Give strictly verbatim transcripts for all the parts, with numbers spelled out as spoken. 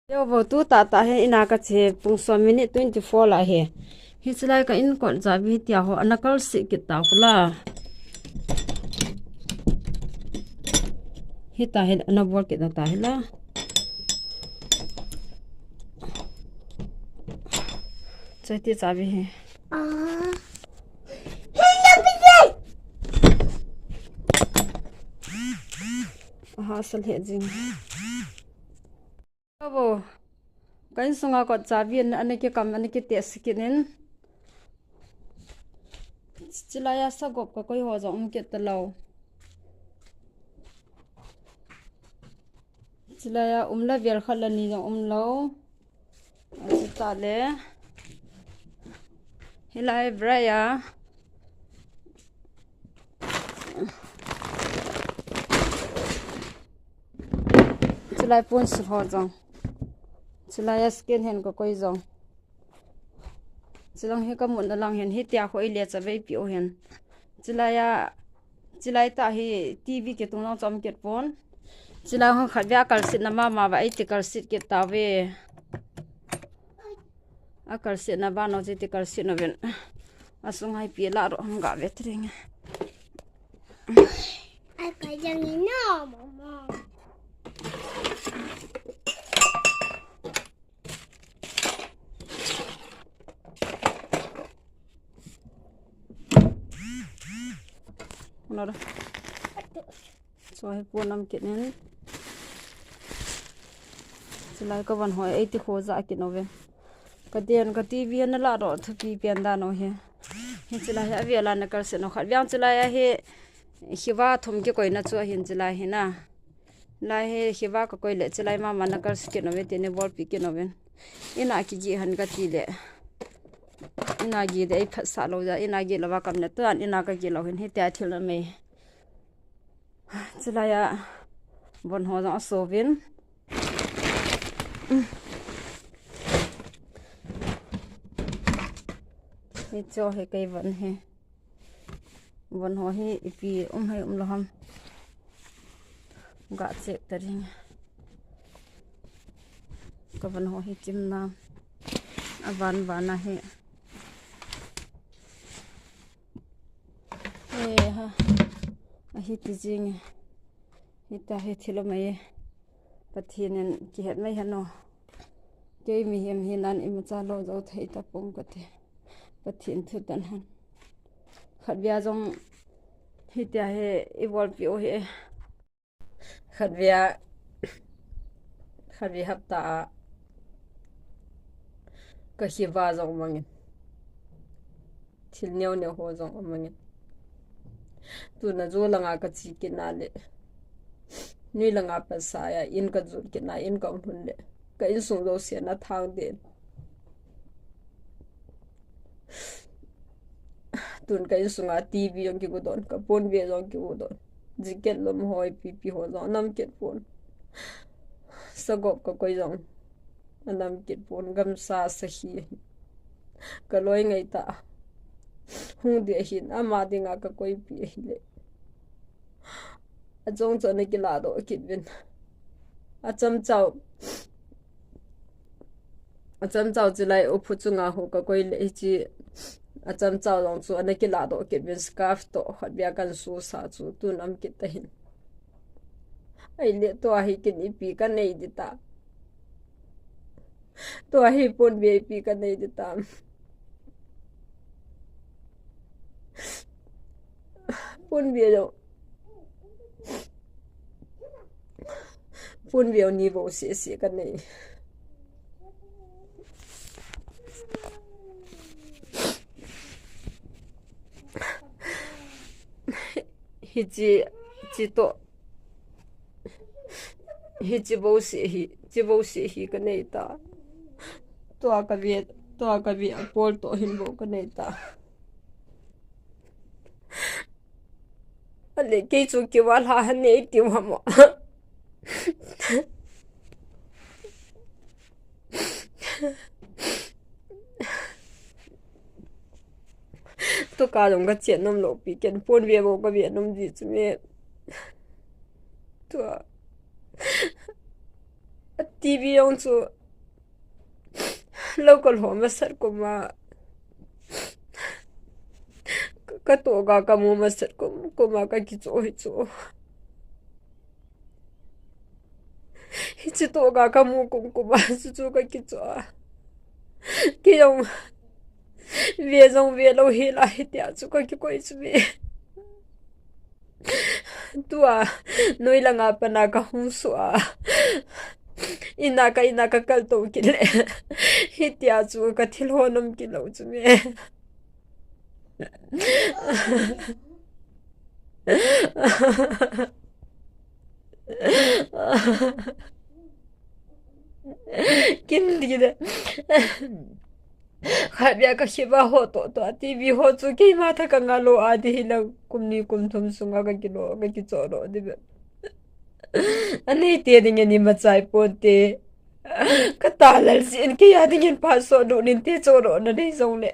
Yo vo, tu tah tah hi ina kache pung som minute twenty four lah hi. Hiche lai ka in kot jabi tia ho ana kalsi kit tau kula. Hita hi ana bol kit tau hi la. Choi ti jabi hi. Ah. Aha, sal he jing. Abo, ka insunga kot chabi ana, ana kikam, ana kiteh sikin in. Chilai a sagop kakoi ho jong um kit talou. Chilai a um la vel khat la ni jong um lou. Achu ta le. Hilai bra ya. Chilai pon sil ho jong. Chilai a skin hen kakoi jong. Chilang hi ka mutna lang hen, hitia ho i le chavei pi o hen. Chilai a, chilai tah hi T V kitung lang chom kit pon. Chilai ho khat ve a kalsit na mama va, ei ti kalsit kit tave. A kalsit na ba no chi ti kalsit no ven. A sung hai pi la ro ham ga ve tring. Ai, ka jang ni no, mama. Nora. So hi pon nam kit nen. Chilai ka van hoi ei ti kho ja kit no ve. Ka den ka T V na la ro thupi pen da no hi. Hi chilai hi a ve la na kalsit no khat. Viang chilai a hi hiva thum kikoi na chu hin chilai hi na. Lai hi hiva kakoi le chilai mama na kalsit kit no ve ti ni bol pi kit no ve. Ina kigi han ka ti le. Ina gi de ei phat sa lo ja, ina gi lo va kam ne tuan, ina ka gi lo hin hitia thil na mei. Chilai a von ho jong a so vin. Hi cho hi kei von hi. Von ho hi ipi um hai um lo ham. Ga check ta ring. Ka von ho hi kim na. A van van a hi. He ha. A hi ti jing. Hita hi thilo mai. Pathen in kihet mai hano. Kei mihem hinan imacha lo jo thei ta pong kati. Pathen thu tan han. Khat via jong hitia hi i bol pi o hi. Khat via, khat via hapta a ka hiva jong mangin. Thil neo neo ho jong amangin. Tuna jo langa ka chi kit na le. Nui langa pasal a in ka jot kit na, in ka um hun le. Ka insung jouse na thang den. Tun ka insunga T V jong kigu don, ka pon ve jong kigu don. Jacket lom hoi pipi ho jong nam kit pon. Sagop kakoi jong. Anam kit pon gamsa sahi. Ka loi ngai ta. Hung di ahin ama dinga ka koi pi ahile. Achong chon a kila do kit vin. Acham chau. Acham chau chilai u phu chunga hu ka koi le hichi. Acham chau jong chu ana kila do kit vin scarf to khat bia kan su sa chu tun am kit ta hin. Ai le to ahi kin ipi ka nei di ta. To ahi pon bia ipi ka nei di ta. Pon bia lo. Pon bia ni bo se se ka nei. Hichi, chi to. Hichi bo se hi, chi bo se hi ka nei ta. Tua ka ve, tua ka ve a pol to hin bo ka nei ta. Ale kei chu kiva lha han nei ti wa mo. Tua ka jong ka chian nom lo pi ken pon ve bo ka ve nom ji chu me. Tua. Ati TV jong chu lou ka lho masat kum a, ka, ka toh ga ka mu masat kum, kum a ka kichoh hi chu. Hiche toh ga ka mu kum kum a chu chu ka kichoh a. Kei jong ve jong ve lou hi la hitia chu ka kikoi chu ve. Tua, noi langa pana ka hung suh a. Ina ka, ina ka kal to kit le. Hitia chu ka thil ho nom kit lou chu me. Kin di de. Khat bia ka khiba ho toh toh a TV ho chu keima tha ka nga lou a di hi la kum ni kum thum sunga ka kilo, ka kichoh lou di be. Anei te ding ani machai ponte. Ka ta lal si en kei a ding in pa so du nin te choh lou na dei jong le.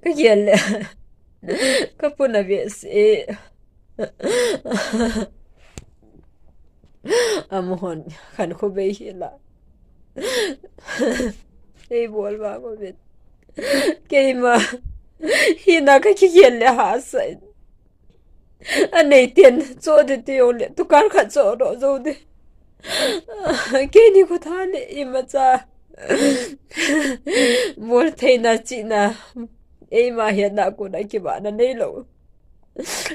Ka gel le. Ka pun a ve se. Amahon khan khu bei hi la. Ei bol va ko vet. Keima. Hina ka kigel le ha sa in. Anei ten cho de ti jong le. Tukar khat cho ro zo de. Keini khu tha le imacha. Bol theina china. Eima hiatna kuna kibana nei lou.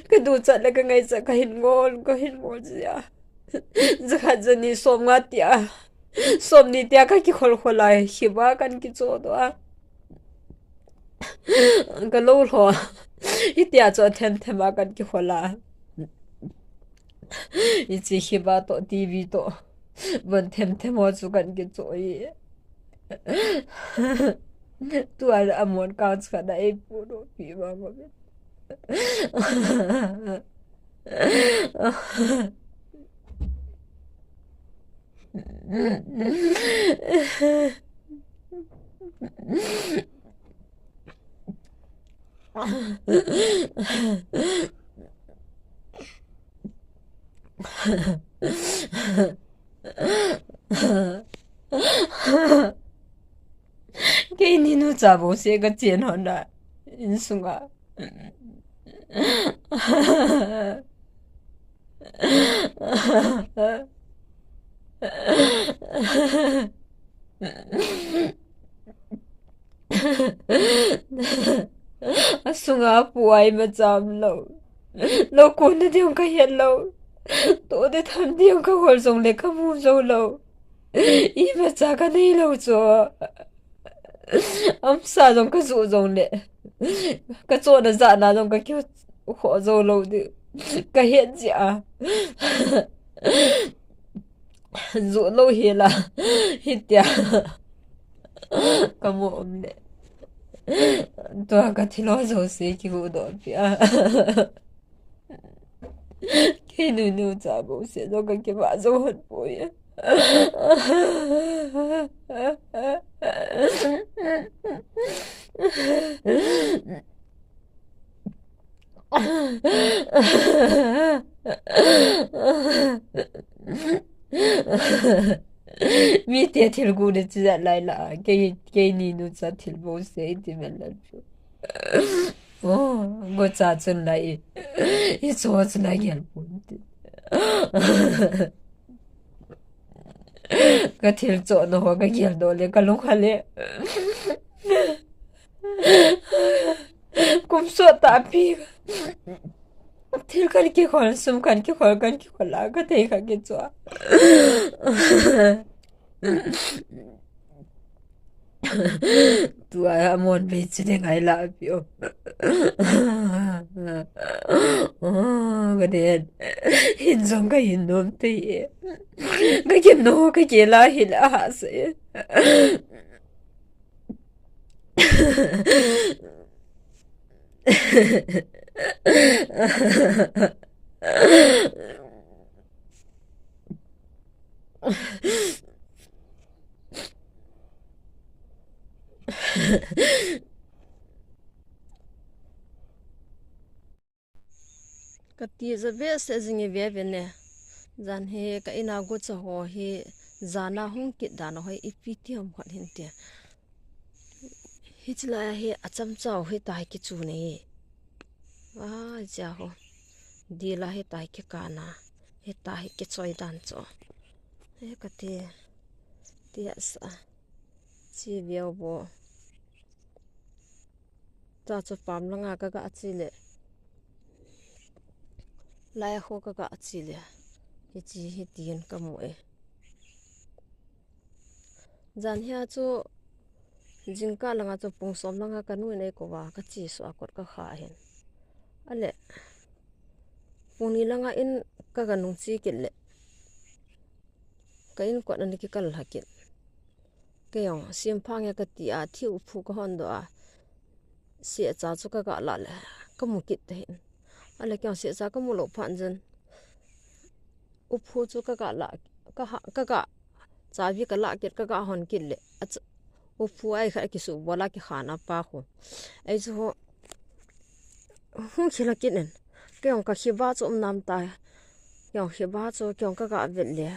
Ka duchat le ka ngaichat ka hin ngol, ka hin ngol jia. Jakhat jani som nga tia. Som ni tia ka kikhol khol a, khiba kan kichoh doh a. Ka lou lho. Hitia chu them them a kan kikhol a. Hiche khiba toh, TV toh. Von them them ho chu kan kichoh e. Tua amon kang chu kana ei pu doh pi ma ma. Keini nucha bou se ka chen hon a insunga. Asunga pu a imacha um lou. Lou konna ding ka het lou. Toh de tham ding ka hol jong le ka mu jou lou. Imacha ka nei lou chu. Amsa jong ka ju jong le. Ka chohna jahna jong ka kikhoh jou lou di. Ka het jeh a. Ju lou hi la. Hitia. Ka mu um le. Tua ka thil ho jouse kihuhdoh peh a. Keini nucha bou se jong ka kivah jou hon poi. Mite thil gu de chi jat lai la, kei, keini nucha thil bou se ti men la chu. Oh, gocha chun lai. Hicho chu lai gel pon ti. Ka thil chohna ho ka geldoh le ka lung kha le. Kum sot tahpi. Thil kan kikhol, sum kan kikhol, kan kikhol a ka thei kha kichoh. Tua amon bei chu ding ai la pi o. Oh, ka den. Hin jong ka hin nom tei e. Ka kin no, ka ke la hi la ha se. Ka tija behseh jing e ve ve ne. Jan hi ka ina gucha ho hi jana hung kit dan a hoi ipi ti ham khat hin ti. Hichi lai a hi a chamchau hi tai kichu nei. A ja ho. Dila hi tai kikana. Hi tai kichoi dan chu. Hi ka ti. Ti asa. Chi viau bo. Ta chu pam langa ka ga chi le. Lai ho ka ga chi le. Hichi hi tin ka mu e. Jan hia chu jingkah langa chu pung som langa ka nu in ei kou va ka chi su a kot ka kha hin. Ale pung ni langa in ka ga nung chi kit le. Ka in kot ani kikal ha kit. Kei jong, sim phang e ka ti a, thi u phu ka hon doh a. Sia cha chu ka ga la le, ka mu kit te hin. Ale kei jong sia cha ka mu lou phan jen. U phu chu ka ga la, ka ha, ka ga, chavi ka la kit, ka ga hon kit le. A cha, u phu ai kha kisu bola ki khana pa khu. Ai chu ho, hung khila kit nen. Kei jong ka khiba chu um nam ta. Kei jong khiba chu, kei jong ka ga vet le.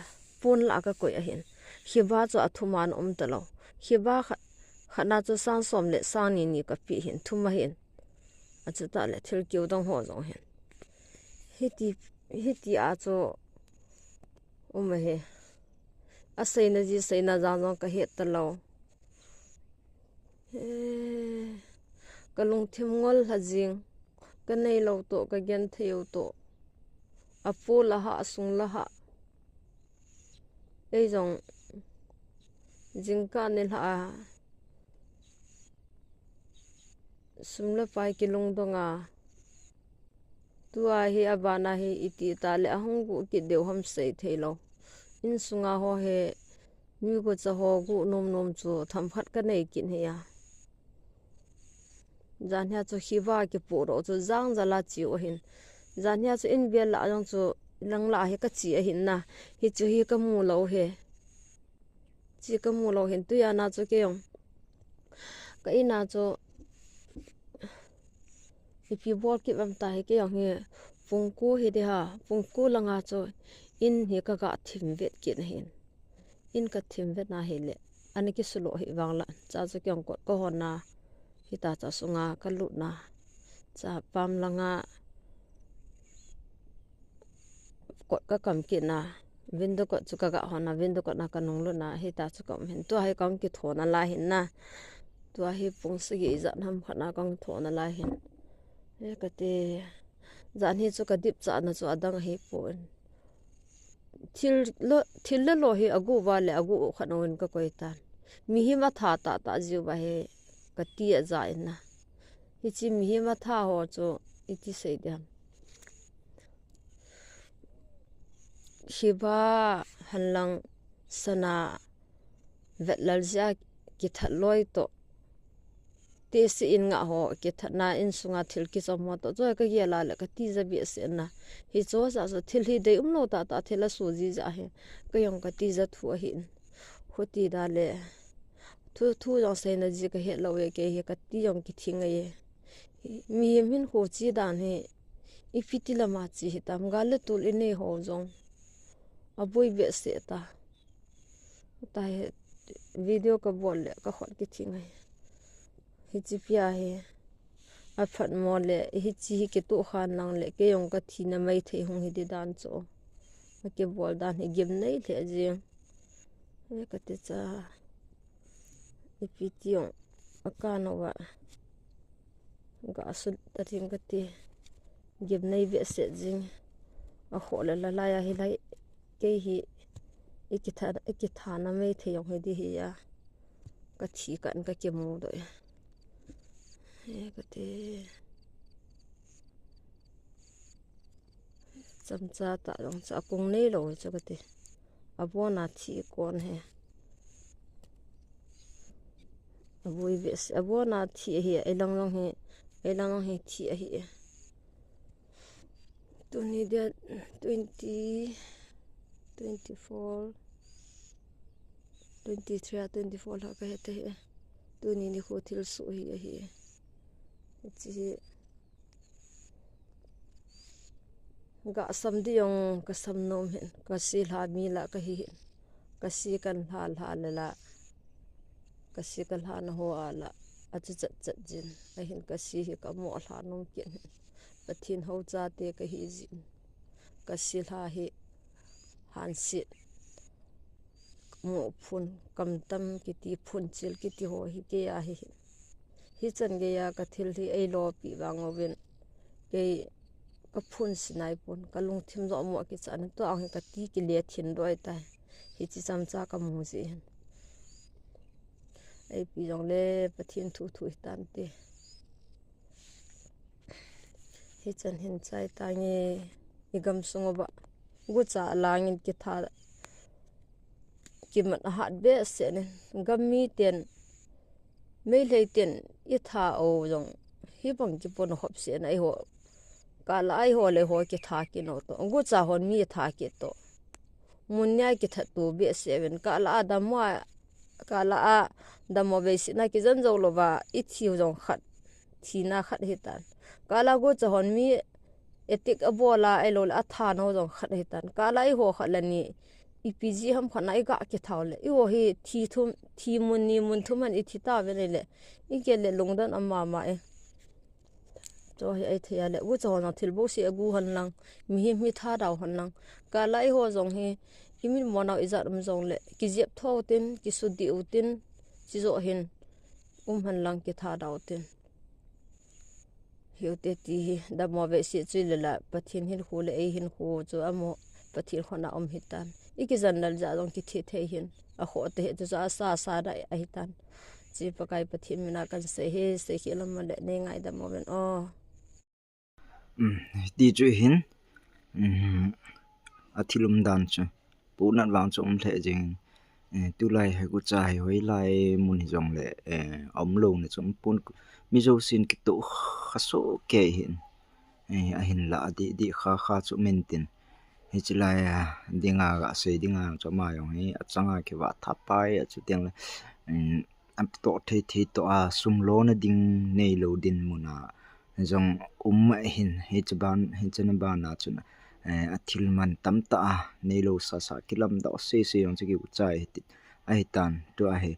Pun la ka koi a hin. Khiba chu a thum a um ta lou. Khiba kha, khatna chu sang som le sang ni ni ka pi hin, thum a hin. A chu ta le thil kiu dong ho jong hin. Hiti, hiti a chu um a hi. A seina ji, seina jang jong ka het ta lou. Eh, ka lungthim ngol hla jing, ka nei lou toh, ka gen thei u toh. A pu la ha, a sung la ha. Ei jong, jingkah ni hla a, sum le pai kilungdong a. Tua hi a bana hi iti ta le a hung gu kit deu ham sei thei lou. Insunga ho hi mi gucha ho gu nom nom chu tham khat ka nei kit hi a. Jan hia chu khiba kipu ro chu jang jala chi u hin. Jan hia chu in bel la jong chu lang la hi ka chi a hin na. Hi chu hi ka mu lou hi. Chi ka mu lou hin tuya na chu kei jong. Ka ina chu ipi bol kit vam ta hi kei jong hi pungku hi de ha. Pungku langa chu in hi ka ga thim vet kit na hin. In ka thim vet na hi le. Ani kisu lou hi vang la. Cha chu kei jong kot ka hon na. Hita cha sunga ka lut na. Cha pam langa kot ka kam kit na. Window kot chu ka ga hon na, window kot na ka nung lut na, hita chu ka um hin. Tua hi ka hung kitho na lai hin na. Tua hi pung sagi ijat ham khat na ka hung tho na lai hin. He ka ti, jan hi chu ka dip cha na chu a dang hi pon. Thil lo, thil le lo hi a gu va le a gu u khat ong in ka koi tan. Mihem a tha ta ta jiu va hi ka ti a ja in na. Hichi mihem a tha ho chu iti sei diam. Khiba hanlang sana vetlal jia kithat loi toh. Tisi in nga ho kithat na insunga thil kichom ho toh. Choi ka gel a le ka tija behseh na. Hicho ja so thil hi dei um lou ta ta thil a su ji ja hi. Ka jong ka tija thu a hin. Khuti da le. Thu, thu jong seina ji ka het lou e kei hi ka ti jong kithing e. Mihem hin kho chi dan hi. Ipi ti lama chi hitam gal le tul i nei ho jong. A boi behseh ta. Ta hi video ka bol le ka khut kithing e. Hichi pia hi. A phat mo le hichi hi kituh khan lang le kei jong ka thina mai thei hung hi di dan chu. A kibol dan hi gimnei lheh jing. He ka ti cha. Ipi ti jong a kan uva. Ga sut ta ding ka ti. Gimnei behseh jing. A kho le la lai a hi lai. Kei hi i kitha, i kithana mai thei jong hi di hi a. Ka thi kan ka kimu doh e. He ka ti. Chamcha ta jong chu a kung nei lou chu ka ti. A bon a thi kon he. A boi behseh, a bon a thi ahi, ei lang jong hi, ei lang jong hi thi ahi. Tuni dia twenty, twenty-four. twenty three a twenty four lah ka hete hi. Tuni nikho thilsoh hi ahi. Hiche hi gah sam ding jong ka sam nom hin, ka se lha mi lah ka hi hin, ka se kan lha lha le lah, ka se ka lha na ho a lah, achu chat chat jin, ahin ka se hi ka mo lha nom kit hin, Pathen hou chate ka hi jin, ka se lha hi hansit, mo phun, kamtam kiti, phun chil kiti ho hi kei a hi hin. Hichan geiya ka thil hi ei lopi vang uvin, kei ka phun sinai pon, ka lungthim joh mo kichan, tua hi ka ti kile thin doi tai. Hiche chamcha ka mu jeh hin. Eipi jongle Pathen thu thu hitante. Hichan hin chai tange, i gamsung uva gucha langin kitha kimat ahat behseh in, gam miten, Meitei ten i tha u jong hibang kipon khop seh na eiho. Kala eiho le ho kitha kit u to. Gucha hon mi tha kit to. Mun nia kithat to behseh uvin. Kala a dam u a, kala a dam u vei sina kijan jou louva i thi u jong khat. Thina khat hitan. Kala gucha hon mi attack abol a, ahilou le atha nau jong khat hitan. Kala eiho khat le ni, ipi jeh ham khat na i gah kitha u le. Eiho hi thi thum, thi mun ni mun thum han i thi ta uvin le. I gel le lungdon um mama e. Chu hi ei thei a le. Gucha hon thil bouseh agu hen lang. Mihem hi tha dau hen lang. Kala eiho jong hi, i mit mo nau ijat um jong le. Kijep tho u tin, kisudih u tin, chi joh hin. Um hen lang kitha dau tin. Hiu te ti hi, dam u vei seh chu le la, Pathen hinkho le ei hinkho chu amo, Pathen khut a um hitan. I kijan lal jeh jong kithi thei hin, akhoh te hi chu chu asa sa da ahitan. Chi Pakai Pathen mina kan sei hi, sei khel lam le nei ngaidam uvin o. Um, ti chu hin, um, athil umdan chu. Puhnat vang chu um lheh jeng. Eh, tulai hi gucha hi hoilai mun hi jong le, eh, aum lou na chu um pon, mi jousen kitoh kha soh kei hin. Eh, ahinla adih dih kha kha chu um intin. Hiche lai a dinga gasei dinga chu ama jong hi achanga kivah thapai a chu tiang le, um, atoh thei thei toh a sum lona ding neilou dinmun a jong um ahin, hiche ban, hiche na ban a chun, eh, athil man tamtah a neilou sasa kilamdoh sese jong chu kiu chai hiti, ahitan, tua hi,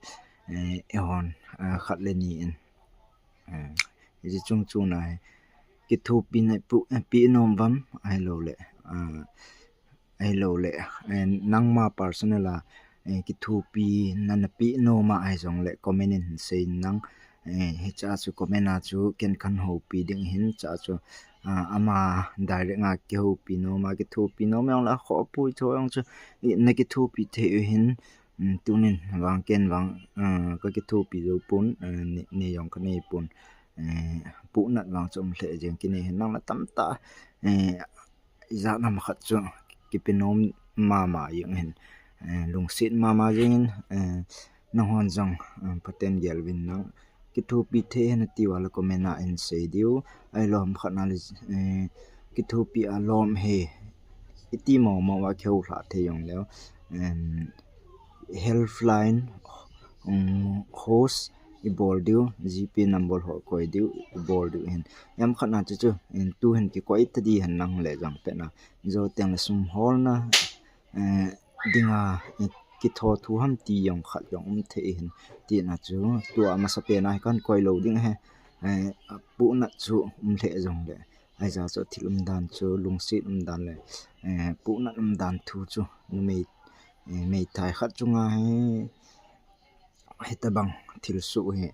eh, eihon, eh, khat le ni in, eh, hiche chung chun ahi, kithopi na pu, eh, pi nom uvam, ahilou le, ah, ahilou le, eh, nangma personal a, eh, kithopi na na pi nom a ahi jong le comment in sei in lang, eh, hiche a chu comment a chu ken kan houpi ding hin, hiche a chu, ah, ama direct a kihoupi nom a, kithopi nom jong le akhoh pui tho jong chu, i, na kithopi thei u hin, um, tunin vang ken vang, ah, ka kithopi jou pon, eh, nei, nei jong ka nei pon, eh, puhnat vang chu um lheh jeng kinei hin lang na tamtah, eh, ijat ham khat chu kipe nom mama jeng hin, eh, lungset mama jeng in, eh, nanghon jong, eh, phaten gel uvin lang. Kithopi thei hen ati uva le comment a hin sei diu. Ahilou ham khat na le, eh, kithopi alom hi iti mo mo uva kihou lha thei jong leu. Em, helpline, um, host, i bol diu, G P number ho koi diu, i bol diu hin. Jam khat na chu chu, in tu hin kikoi ta di hen lang le jong pet na. Jou teng le sum holna, eh, dinga, eh, kitho thu ham ti jong khat jong um thei hin. Ti na chu, tua masa pen a hi kan koi lou ding ahi. Eh, puhnat chu um lheh jong le. Ahijeh chu thil umdan chu, lungset umdan le, eh, puhnat umdan thu chu, numei, eh, meithai khat chunga hi, hitabang thilsoh hi,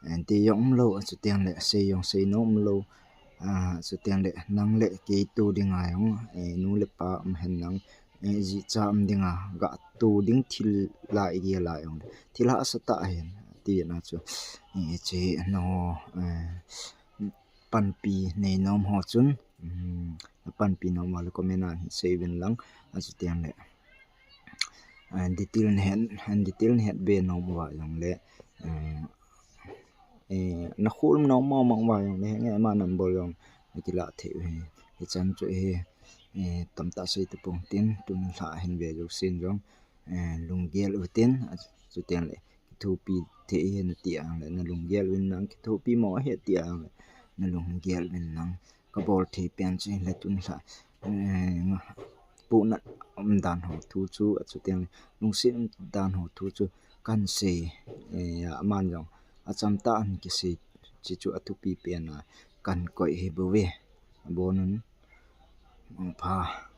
eh, ti jong umlou, achuteng le, sei jong sei nom umlou, ah, achuteng le, nang le kei to dinga jong, eh, nu le pa um hen lang, eh, jicha um dinga, ga to ding thil la i gel a jong le, thil hahsa tah ahin, ti na chu, eh, hiche no, eh, panpi nei nom ho chun, um, panpi nom uva le comment a hin sei uvin lang, achuteng le, ah, detail na het, detail na het be nom uva jong le, um, eh, na khol nom mama uva jong le, henge ama number jong na kilah thei u hi, hichan chu hi, eh, tamtah sei tapong tin, tun lha hin ve jousen jong, eh, lunggel u tin, ah, Chuteng le kithopi thei ahi nati ang le nalunggel uvin lang, kithopi mo ahi ati ang le nalunggel uvin lang. Kabol thei pen chu hile tun lha, eh, nga-, puhnat um dan ho thu chu, a chuteng le lungset um dan ho thu chu kahin sei, eh, aman jong achamtah in kisei, hiche chu athupi pen a kahin koi ahi bouve. Abonun, mangpha.